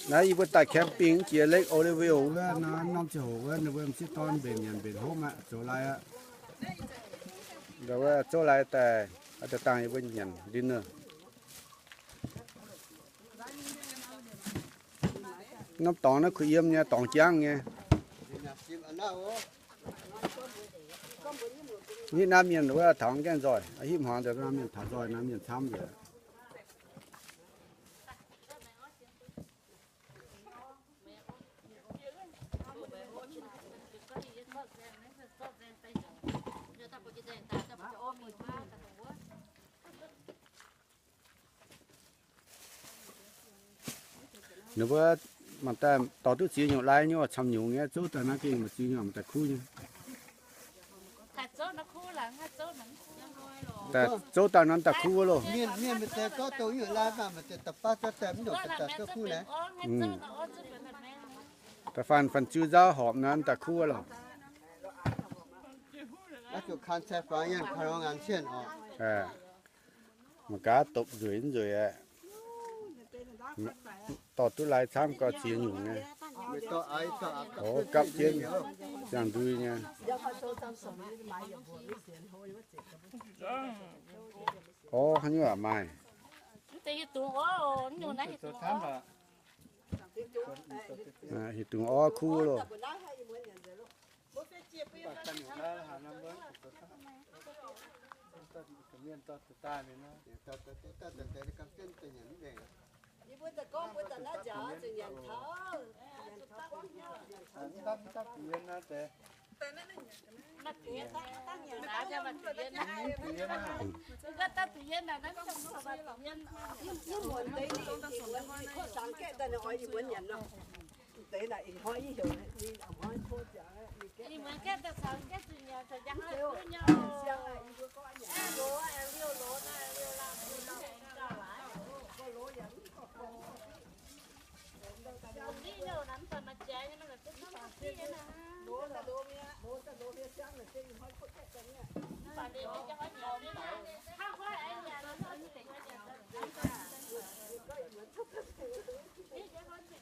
Naaiv yie mbuo daaih camping jiex Lake Olivia wuov, norm ziangh hoc wuov, ninh mbuo m'sieqv dorn mbenc nyanc mbenc hopv aqv, zoux lai aqv. Ndau wuov zouv lai daaih, daaih dangh yie mbuo nyanc dinner. Norm dorngx naaiv kuh yiem nyei, dorngx jangv nyei. Nitv naaiv mienh wuov taux gaengh nzoih, hipv hmuangx daaih naaiv mienh taux nzoih, naaiv mienh camv nzengc. Ninh mbuo mangc daaih dorh duqv ziex nyungc lai nyei, camv nyungc nyei, zouv daaih naaiv gengh maaih ziex nyungc daaih kuv nyei. Daaih zouv daaih nor daaih kuv wuov loh. Mienh, mienh maaih deix gorngv dongh nyungc lai mv baac maaih deix da'baav zouv daaih mv nyungc daaih zouv kuv naaiv. Da'faanh fanh ziu nzauv horpc naaiv daaih kuv wuov loh. Naaiv zuqc kan cai fangx yienh kan nor nganc cienh oc. Mangc gaax dopc nzueic mv nzueic aqv. Dorh duqv lai camv gau ziex nyungc nyei. Orv, gapv jienv ziangh ndui nyei. Orv, haaix nyungc maaih. Hieh dungz orv kuv loh.